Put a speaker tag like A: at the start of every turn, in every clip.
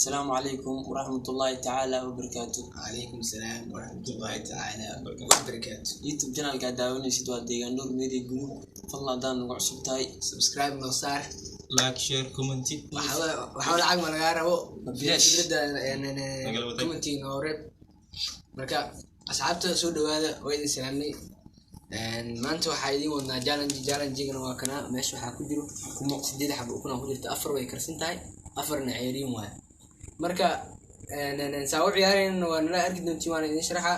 A: Asalaamu calaykum waraxmatullaahi tacaala wabarakaatu.
B: Calaykum salaam waraxmatullaahi tacaala wabarakaatu.
A: YouTube channelka aad daawanaysid waa Deegaan Dhowr Media Group. Fadlan haddaan nagu cusub tahay,
B: subscribe noo saar,
C: like, share, comment.
B: Waxaa lacag ma lagaa rabo.
A: Bilaash.
B: Fikrada
C: Nagala wadaag.
B: Commenti noo reeb. Marka asxaabta soo dhawaada, waa idin salaamnay. Maanta waxaa idiin wadnaa challenge. Challenge-gana waa kana. Meesha waxaa ku jiro ukumo, 8 xabo ukun aa ku jirta. Afar way karsan tahay, afarna ceeriin waaye. Marka saa u ciyaarayna waa nala arki doontiin, waana idiin sharaxa.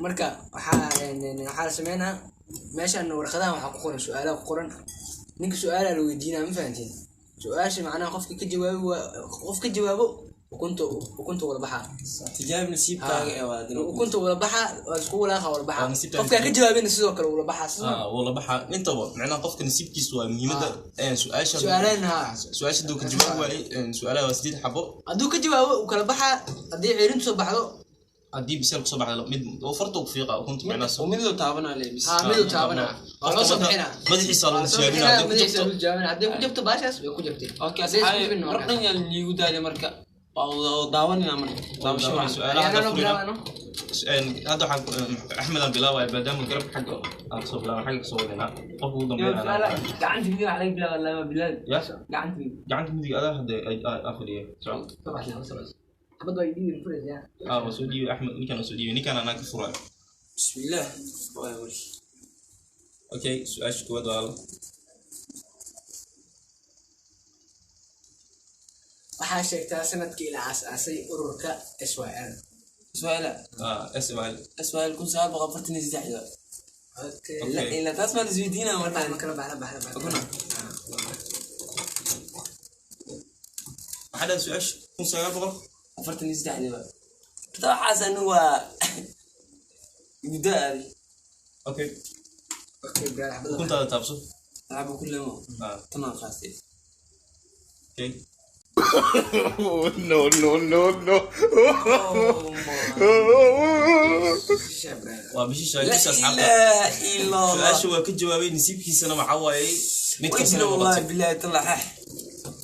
B: Marka waxaa la sameynaa, meeshan warqadahan waxaa ku qoran su-aalaha ku qoran. Ninka su-aalaa la weydiinaa, ma fahanteen? Su-aasha macnaha qofka ka jawaabi waa qof ka jawaabo ukunta wada baxaa.
A: Tijaabi nasiibkaaga ee waa adina.
B: Ukunta wada baxaa, waa isku walaaqa, wada baxaa.
C: Waa nasiibkaaga.
B: Qofkaa ka jawaabina sidoo kale wada baxaa sidoo.
C: Ah, wuu la baxaa intaba. Macnaha qofka nasiibkiisu waa muhiimadda su-aasha.
B: Su-aalahan ha.
C: Su-aasha hadduu ka jawaab waayey, su-aalaha waa 8 xabo.
B: Hadduu ka jawaabo uu kala baxaa, haddii ceerintu soo baxdo.
C: Haddii biseel kusoo baxda, mid oo farta ku fiiqa ukunta macnaha.
A: Oo mid loo taabanaa le bis.
B: Ha, miduu taabanaa waa loo soo bixinaa.
C: Madaxiisa lagu
B: Waa soo
C: tijaabinaa
B: bixinaa,
C: haddii ku
B: madaxiisa
C: jabto.
B: lagu tijaabinaa. Haddii ku jabto baashaas way ku jabtay.
A: Okay,
B: Haddii isku
A: asxaabi,
B: jabin waa
A: mar dhan yaan liigu daali. Marka waa wada daawanina, marka daawasho
C: daawanina
A: wacan.
C: Su-aalaha
B: Ayaa
C: hadda
B: noo
C: furina.
B: bilaabano.
C: Hadda waxaan Axmed aan bilaabaya, maadaama garabka xagga aan kasoo bilaabay, xagga kasoo wadanaa qofka ugu dambeeya anaa.
A: Gacanta midig wax laga bilaaba lama bilaabi.
C: Ya.
A: Gacanta midig.
C: Gacanta midig adaa hadda aa fadhiya. Soco.
B: Xabad waa idin furaysaa.
C: Ah, waa soo dhiibay Axmed, ninkaan waa soo dhiibay, ninkaan anaa ka furaayo.
A: Bismillaah, waay marki.
C: Okay, su-aasha koowaad waa
B: Waxaa sheegtaa sanadkii la aasaasay ururka SYL.
A: Su'aala.
C: Ah, SML.
A: Su'aal 1943.
B: Okay.
C: Okay.
A: La ila taas ma isweydiinaa markaan.
B: Ma kala baxla baxla baxla.
A: Ukuna.
C: Maxaa dhahay su-aasha? 1900
A: 43-dii waa. Horta waxaas anigu waa muddo aaday.
C: Okay.
B: Okay, brother, xabad.
C: Ukuntaada taabso.
A: Lacag ku lemo.
C: Ah.
A: Tanaan qaastay.
C: Okay.
D: No, no, no, no.
B: Shisha, brother.
C: Waa bishii
A: La
C: shaagisa asxaabta.
A: ilaaha illa Allah.
C: Su-aasha waa ka jawaabay, nasiibkiisana waxaa waayey mid
A: Way
C: kasana
A: jira wallahi
C: noqotay.
A: billahi tallaah.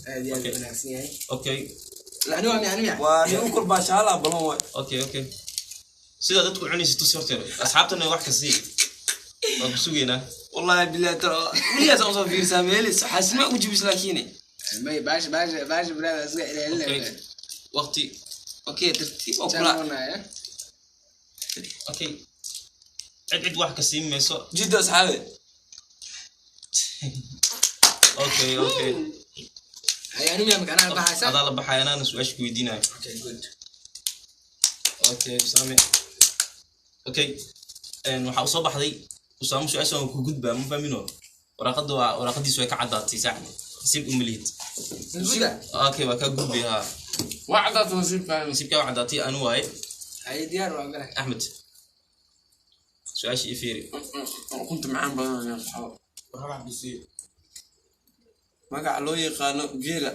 B: Aad iyo aad
C: Okay.
B: u wanaagsan yahay.
C: Okay.
B: Ani waa miya, ani miya.
A: Waa nin kor baa shaala balan waay.
C: Okay, sidaa dadku cunaysa tusi horteeda, asxaabtana wax ka sii, waan ku sugaynaa.
A: Wallahi billahi tallaah. Weligaas aan soo fiirsaa meelis xaasima ugu jibis laakiin.
B: May baasha baasha baasha, brother, iska ilaalina.
C: Okay, waqti.
A: Okay, tartiib oo kula.
B: Kula.
C: Okay, cid cid wax ka siin mayso.
A: Jiddo asxaabe.
C: Okay.
B: Ay, ani miya makanaa baxaysa.
C: Adaa la baxaya, anaana su-aasha ku weydiinayo.
B: Okay, good.
C: Okay, Usaame. Okay, waxaa usoo baxday Usaame su-aasha waan ku gudbaa, ma fahmino. Waraaqada waa waraaqadiisu way ka caddaatay, saaxib, nasiib uma lihid.
B: Guda.
C: Okay, waa kaa gudbay ha.
E: Wacdaas nasiibkaaga.
C: Nasiibkaa waa caddaatay, anu waaye.
B: Ay, diyaar waa mala.
C: Axmed, su-aasha ii fiiri.
E: Ukunta macaan badan ayaa asxaab. Waxaa bisiyo. Magaca loo yaqaano geela.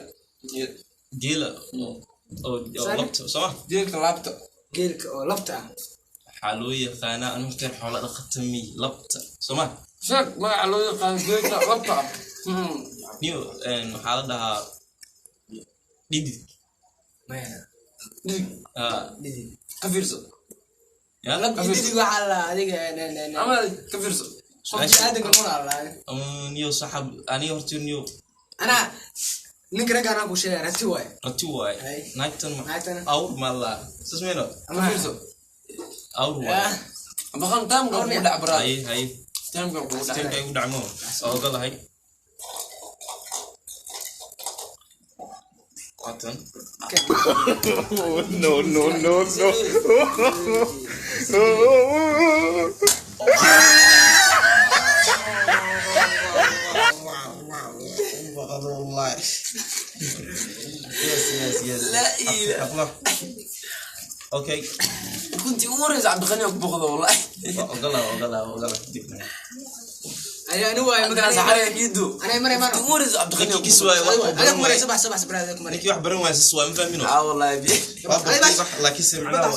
C: Geela oo
B: Sani?
C: labta sooma?
E: Geelka laabta.
B: Geelka oo labta ah.
C: Waxaa loo yaqaanaa, anu horteen xoola dhaqata mi, labta sooma?
E: Sheeg magaca loo yaqaano geelka labta ah.
C: Niyo, waxaa la dhahaa dhidid.
B: Maya.
E: Dhidig.
C: Ah.
B: Dhidid.
E: Ka fiirso.
C: Ya.
B: Lab iyo dhidid waxaa la adiga
E: Ama ka fiirso.
B: qof bini'aadanka nool aa la.
C: Niyo saxab, aniga horteen niyo.
B: Anaa ninka ragga anaa ku sheegay, rati waaye.
C: Rati waaye.
B: Hay.
C: Naagtan
B: Naagtan.
C: Awr ma la saas mayno?
E: Ka fiirso.
C: Awr waaye.
B: Ah,
E: Baqan taamka kugu dhac baraa.
C: Haye haye.
E: Taamka kugu dhac.
C: Tiimka igu dhacmo waa ogolahay waatan.
D: No, no, no, no.
C: Yes.
A: La ilaha.
C: Abla. Okay.
A: Kunti ugu horeysa Cabdiqani aan ku boqdo wallahi.
C: Waa ogolahay, waa ogolahay, waa ogolahay.
B: Ay, ani waaye
A: Hadda
B: makanaa.
A: saxaabada giido.
B: Anay maray mano.
A: Kunti ugu horeysa Cabdiqani aan ku
C: Ninkii kis waaye
A: boqdo.
C: wax
B: Adiga
C: baran
B: ku maray
C: waaye.
B: subax subax, brother, ku maray.
C: Ninkii wax baran waaye sas waa, ma fahmino.
A: Ah wallahi bi.
C: Waa bartay wax, laakiinse macnaha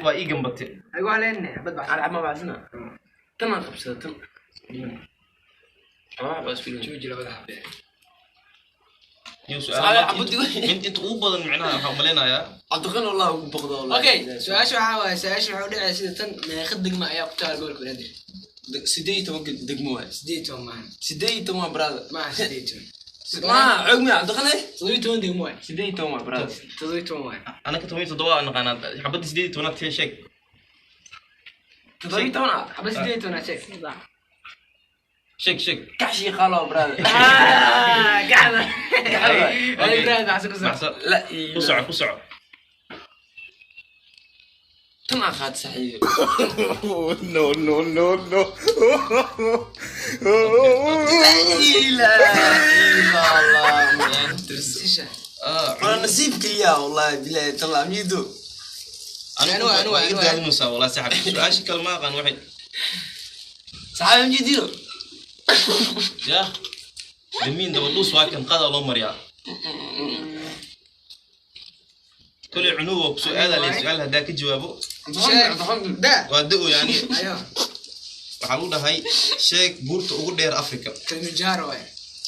C: waa ii gambatay.
B: Adigu waa leenahay xabad bax.
A: Ana ma baxsana. Tan aan qabsada tan. Laba xabo isku leeyahay.
B: Jooji labada xabe.
C: Niyo
A: Saxaabi
C: su'aalaha
A: xabadii wey.
C: Inta ugu badan micnaha waxaan umaleynayaa.
A: Cabdiqani wallah ugu boqdo wallahi.
B: Okay, su-aasha waxaa waaye, su-aasha waxaa u dhacaya sida tan: meeqa degmo ayaa ku taal gobolka Banaadir?
E: 18 degmo waay.
B: 18 maahan.
E: 18 waa, brother.
B: Maaha 18.
A: Ma xoog miya Cabdiqani?
B: 17 degmo waay.
E: 18 waa, brother.
B: 17 waay.
C: Anaka 17 aan naqaanaa, xabadda 18aad kee sheeg.
A: 17 ah.
B: Xaba 18 sheeg.
C: Sheeg, sheeg.
A: Kaxshi qalo, brother.
B: Ah, gacda.
A: Gacda.
B: Ay, brother, baxso, ku soco.
C: Baxso.
A: La.
C: Ku soco, ku soco.
A: Tan aan qaad saxiib.
D: No, no, no, no.
A: La ilaha illallah.
B: Sisha.
C: Ah,
A: Wala nasiibka yaa wallahi billahi tala mido.
C: anigu waa iga daalinaysaa wallahi saxib, su-aasha kale ma aqaan waxay.
A: Saxaabi midido.
C: Ya damiin daba dhuus waa kan qada loo mariyaa koley cunuwa ku su-aala le su-aal haddaa ka jawaabo.
B: Sheeg. Da.
C: Waa da-o yani.
B: Ayo.
C: Waxaa lagu dhahay sheeg buurta ugu dheer Africa.
B: Kilimanjaro waay.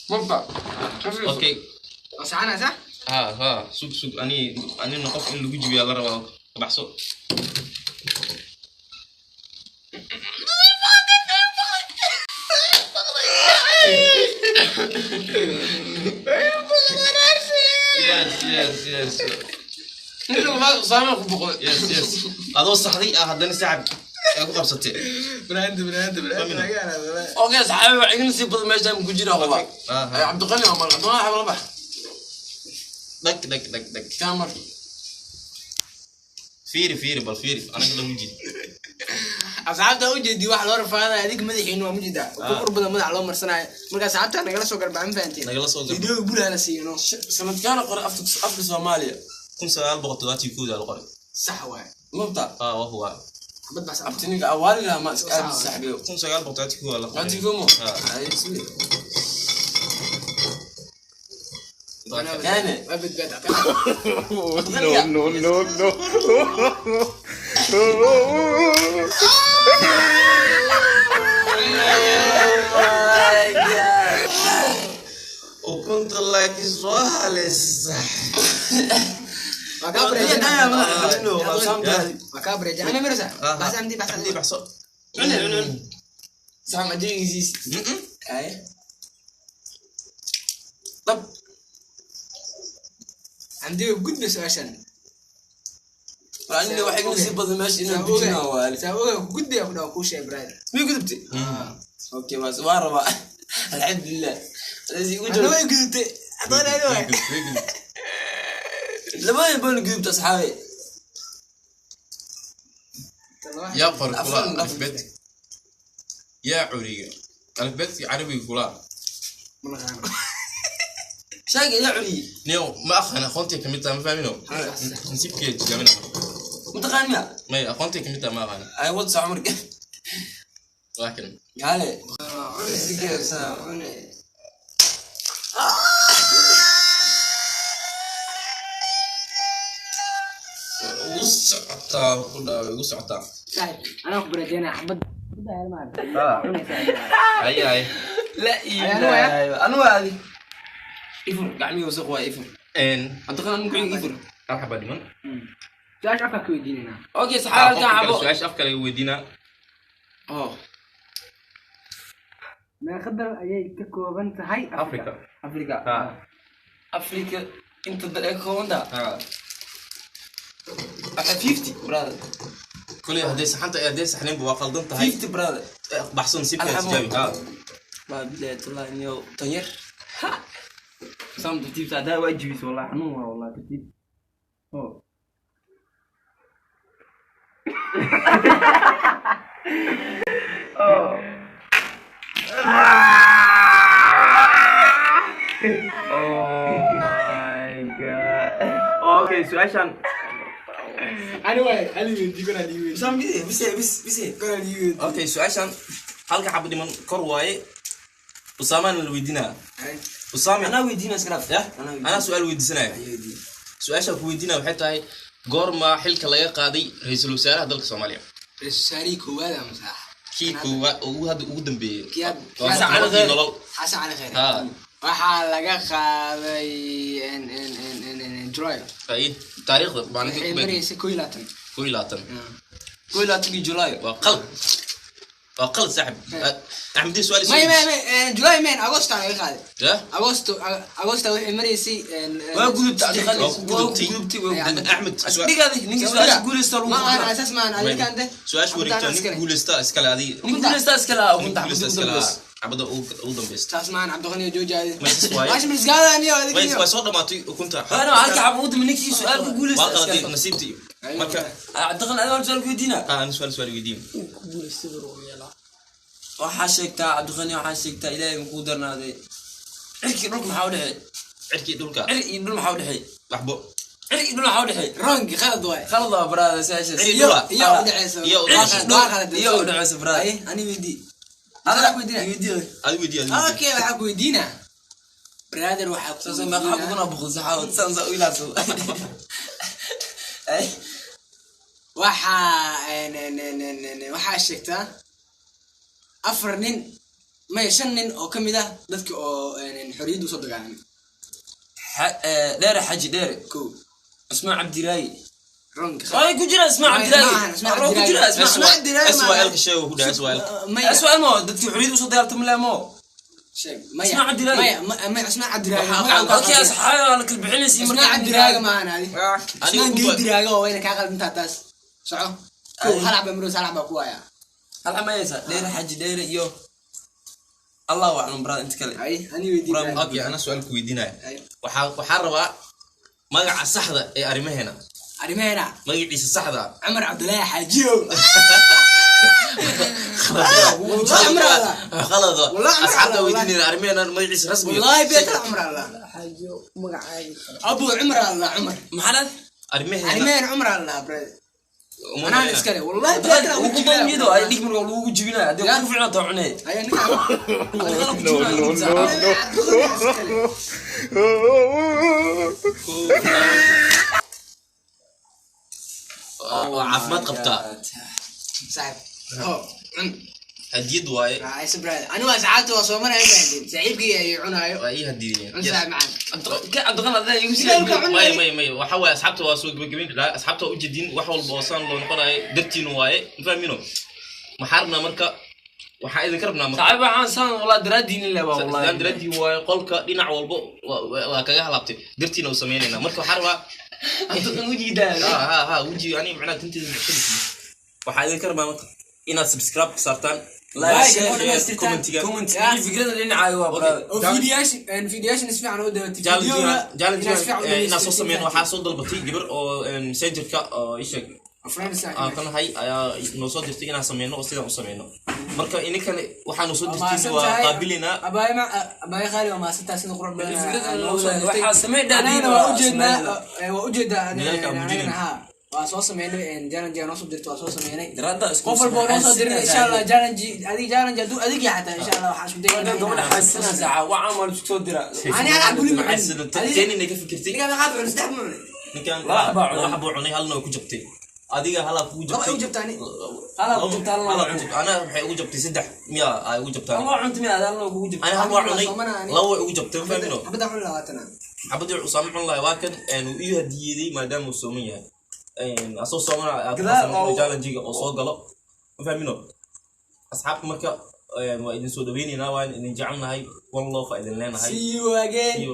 E: Mabda.
C: Okay.
B: Waa saxanaa, sax?
C: Ha ha, sug sug, ani anina qof in lagu jibiyaa la rabaa, baxso. Yes, yes, yes.
E: Ninka ma Usaama ku boqdo.
C: Yes, adoo saxday ah haddana sacab ee ku qabsatay.
B: Brand, brand, brand.
A: Okay, saxaabi wax igana sii badan meeshaan ku jira qoba.
C: Aha.
A: Ay Cabdiqani waa mar Cabdiqani xabla bax.
C: Dhag dhag dhag dhag.
A: Kamar.
C: Fiiri, fiiri, bal fiiri anaga dhan wujid.
B: Asxaabta u jeedi wax loo rafaadaya adig madaxiina waa mujida ku qur badan madax loo marsanayo. Marka asxaabta nagala soo garbaa, ma fahanteen?
C: Nagala soo garba.
B: Videoga bulana siino.
A: Sanadkaana qoray afka Soomaaliya.
C: 1971-da la qoray.
B: Sax waay.
A: Mabda.
C: Ah, waa huwa.
B: Xabad baa sax.
A: Abtiniga awaali laha ma iska aad saxbiyo.
C: 1971 la qoray.
A: Qaatigomo.
C: Ah.
A: Ay sii.
B: Waa
A: Kaane.
B: badbaad.
D: No, no, no, no.
A: My God.
C: Ukunta laakiin soo haleysa.
B: Waa kaa
A: Yaa
B: bareejana.
A: madaxa waa saamtaadi.
B: Waa kaa bareejana. Ana mirasa baxsa amdi, baxsa.
C: Amdi, baxso.
A: Cune cune. Sax ma jirigiisiis. Ay. Dab.
B: Amdi gudbi su-aashan.
A: Waa inna wax igana sii badan meesha inaan gujinaa waali.
B: Saa oga ku gudbi ku dhaw kuu sheeg, brother.
A: Miyuu gudubtay? Okay, bas waa rabaa. Alxamdulilah. Hadaas igu
B: Ana
A: jiro.
B: way gudubtay adoon ani waay.
A: Labada baan gudubta asxaabi.
E: Yaa qor kula
A: Afan, afan.
E: alifbeet? Yaa curiga alifbeetkii carabiga kula?
B: Ma naqaano.
A: Sheeg yaa culi.
C: Niyow ma aqaan, aqoontay kamid taha ma fahmino, nasiibkeeda tijaabina.
A: Mataqaan miya?
C: May, aqoontay kamid taha ma aqaan.
A: Ay wad sax marka.
C: Laakiin
A: Gaale.
B: Cune.
C: Ugu socotaa ku dhaaway ugu socotaa.
B: Saaxib, anaa ku bareejana xabad.
C: Ay ay.
A: La ilaaha. Anu waadi. Ifur gacmihi wasaq waa ifur.
C: En
A: Cabdiqani anu kuxiga ifur.
C: Hal xaba dhiman.
B: Su-aasha afka ka weydiinayna.
A: Okay, saxaabi halkan xabo.
C: Su-aasha afka laga weydiinaa.
A: Oh.
B: Meeqa dal ayay ka kooban tahay
C: Africa?
A: Afrika.
C: Ha.
A: Afrika inta dal ee ka kooban taha.
C: Ha.
A: Waxa 50, brother.
C: Kuley hadday saxanta hadday saxnaynba waa qaldan tahay.
A: 50, brother.
C: Baxso, nasiibkeeda
A: Alxamo.
C: tijaabi ha.
A: Waa billahi tallahi niyow tan yar. Ha. Sam tartiib sadaa waa jibis wallahi xanuun waa wallahi tartiib. Oh.
C: Oh my God. Okay, su-aashan
B: Ani waay, ali weydii kana ali weydii.
A: Sam bise bise bis bise.
B: Kana ali weydii.
C: Okay, su-aashan halka xabo dhiman kor waaye, usaamaan la weydiinaa Usaame.
A: Anaa weydiina iska dhaaf.
C: Yah.
A: Anaa weydiina.
C: Anaa su-aal weydiisanaya. Su-aasha ku weydiinaya waxay tahay goormaa xilka laga qaaday ra-iisul wasaaraha dalka Soomaaliya?
B: Ra-iisul wasaarihii koowaad ama sax?
C: Kii koowaad oo ugu hadda ugu dambeeyey.
B: Kii hadda-
C: Waa
A: Xasan Cali
C: nabadii
A: Khayre.
C: nolol.
B: Xasan Cali Khayre.
C: Ha.
B: Waxaa laga qaaday July.
C: Ay, taariikhda maalinta
B: Waxay
C: ku beeg.
B: maraysay 21.
C: 21.
A: 21-kii July.
C: Waa qalad, waa qalad, saaxib Axmedii. Su'aal.
B: May, July man, Agosto laga qaaday.
C: Ya.
B: Agosto, Agosto waxay maraysay
A: Waa gudubtay, Cabdiqani.
C: Waa ku gudubtay.
A: Waa gudubtay, waa gudubtay.
C: Axmed.
A: Dhigaadi ninkii su-aasha guuleysta lagu
B: Ma ahan
A: furtaa.
B: asaas, ma ahan adiga ante.
C: Su-aasha wareegto, nin guuleysta iskale adiga.
A: Nin guuleysta iskale ah
C: Nin
A: ukunta.
C: guuleysta iskale ah xabada ugu dambeysta.
B: Taas ma ahan, Cabdiqani oo joojaadi.
C: May sas waaye.
B: Maash misgaadaniyo adiga.
C: Way waa soo dhamaatay ukunta.
A: Ana halka xabo ugu dambe ninkii su-aal ku guuleysta
C: Waa qaladay
A: iskale.
C: nasiibtii marka.
A: Cabdiqani, adiga waan su-aal ku weydiinaa.
C: Aan su'aal weydiin.
A: Waxaa sheegtaa, Cabdiqani, waxaa sheegtaa, Ilaahay makuu darnaaday, cirkii dhulka maxaa u dhexeey?
C: Cirkii dhulka?
A: Cir iyo dhul maxaa u dhexeey?
C: Waxbo.
A: Cir iyo dhul maxaa u dhexeey?
B: Wrong, qalad waay.
A: Khalad waa, brother, su-aashaas.
C: Cir
B: Iyo
C: dhula.
B: iyo u dhexeysa.
C: Iyo u
B: Waa
C: dhexeysa.
B: qalad, waa qalad.
A: Iyo u dhexeysa, brother.
B: Ay, ani weydii. Adiga ku weydiinaa.
A: Weydii.
C: Adi weydii, adi weydii.
B: Okay, waxaa ku weydiinaa, brother, waxaa ku
A: Soo meeqa xabo kuna boqol saxaabad saan saa u ilaalsado. Ay.
B: Waxaa waxaa sheegtaa afar nin, may shan nin oo ka mid ah dadka oo xorriyadda usoo dagaalamay.
A: Dheere, Xaji Dheere.
B: Kow.
A: Cusmaan Cabdiraayi.
B: Wrong.
A: Waa ku jira Ismaan Cabdiraayi.
B: Ma ahan Cusmaan
A: Waa ku jira
B: Cabdiraayi.
A: Ismaan.
B: Cusmaan Cabdiraayi ma ahan.
C: SYL ka sheego ku dhahay SYL.
B: Maya.
A: SYL mo dadkii xorriyadda usoo dagaaltamay leh mo.
B: Sheeg maya.
A: Cusmaan Cabdiraayi.
B: Maya, maya, Cusmaan Cabdiraayi.
A: Okay, asxaabi, waa la kala bixinaysiin.
B: Cusmaan
A: Markaa
B: Cabdiraaga ma ahan adi.
C: Aniga
B: Cusmaan
C: ku
B: Geediraaga oo wayna kaa qaldintaa taas. Soco. Kow, hal xaba maroos, hal xaba ku haya.
A: Hal xamaysa Dheere, Xaji Dheere iyo Allahu aclam, brother, inta kale.
B: Ay, ani weydii, brother.
C: Okay, ana su'aal ku weydiinaya.
B: Ay.
C: Waxaa rabaa magaca saxda ee arrimaheena.
B: Arrimaheena?
C: Magaciisa saxda ah.
B: Cumar Cabdulaahi Xaajiyow. والله عمر الله.
C: Qalad.
B: والله عمر
C: Asxaabta
B: الله.
C: weydiinayna arrimaheena magaciisa rasmiga.
B: والله بيت عمر الله.
F: Xaajiyo magacaaga.
B: ابو عمر الله عمر.
A: Maxaa leed?
C: Arrimaheena.
B: عمر عمر الله brother.
C: Uma
B: انا
C: malaynaa.
B: iskale والله بيت.
A: Ugu dambido ay dhig marka lagu jibinayo haddii ku ficna taa cunay.
B: هيا ninka.
D: No, no, no, no.
C: Waa caafimaad qabtaa.
B: صاحب هو عن.
C: Hadiyad waaye.
B: عايز brother, انا asxaabta waa soo maraya, ma saaxiibkii ay cunayo.
C: Waa ii hadiyeen.
B: Cun saaxiib macaan.
A: Cabdiqani, adaa igu
B: Ilaahu ka
A: sii.
B: cun.
C: May, waxa waaye, asxaabta waa soo gebagabeyn lahaa. Asxaabta waa ujeedin, wax walba oo saan loo noqonayo dartiinu waaye, ma fahmino? Maxaa rabnaa marka? Waxaa idinka rabnaa marka.
A: Saaxiib, waxaan saan walaa daraadiin leh baa
C: Islaan
A: wallahi.
C: daraadii waaye, qolka dhinac walba waa kaga halaabtay dartiina u sameynaynaa. Marka waxaa rabaa
A: Cabdiqani wejigiidaa.
C: Ha, wejiga aniga macnaha tinteeda macshadis. Waxaa idinka rabaa marka inaad subscribe saartaan,
A: like,
C: like,
A: share,
C: share, commentiga.
A: Comment iyo fikrada dhinacaaga waa, brother.
B: Oo fiidiyaashin si fiican u dawatay fiidiyowga.
C: Challenge inaad soo sameyno waxaa soo dalbatay gabar oo messengerka oo isheeg aan ka nahay ayaa noo soo dirtay inaan sameyno oo sidaan u sameyno. Marka ininkana waxaa noo soo dirtay waa qaabilinaa.
B: Abaay qaali, waa maasantahay sida qurux badan
A: Fikrada
B: aad noogu soo dirtay.
A: waxaa samey dhaadiin.
B: Anagana waa ujeednaa, waa ujeedaa.
C: Dadaalka aan muujinayno.
B: Anagana ha waa soo sameynay, challenge noo soo dirtay waa soo sameynay.
A: Daraada isku
B: Qof walba oo noo soo dirin, insha Allah challenge, adiga challenge hadduu adig yahay xataa, insha Allah waxaan isku daynaa.
A: Gabadha xaasina saaxa waxaan waa isku soo dira.
B: Ani hal guri ma
C: Maxay teenina ka fikirtay?
B: Ninkaan qaad cunay, saddex ma cunay.
C: Ninkan
A: Laba xabaa cunay.
C: laba xabuu cunay, halna way ku jabtay. Adiga halaa kugu
B: Laba
C: jabtay.
B: igu jabtay ani.
A: Halaa ku jabtay, halna
C: Halaa
A: waa
C: ku jabtay. Ana waxay ugu jabtay saddex miya ay ugu jabtaan.
A: Waa cunta miya adaalna kugu jabtay?
C: Ani hal waa cunay,
B: Soomana ani.
C: laba way ugu jabtay, ma fahmino?
B: Xabadda cun 20.
C: Xabadii Usaama cun lahay waa kan uu ii hadiyeeday maadaama uu sooman yahay. Asoo soomana aad
A: Gadaal oo-
C: challenge-ga oo soo galo, ma fahmino? Asxaabta marka waa idin soo dhaweynaynaa, waan idin jecelnahay, one love aa idin leenahay.
B: See you again.
C: See you.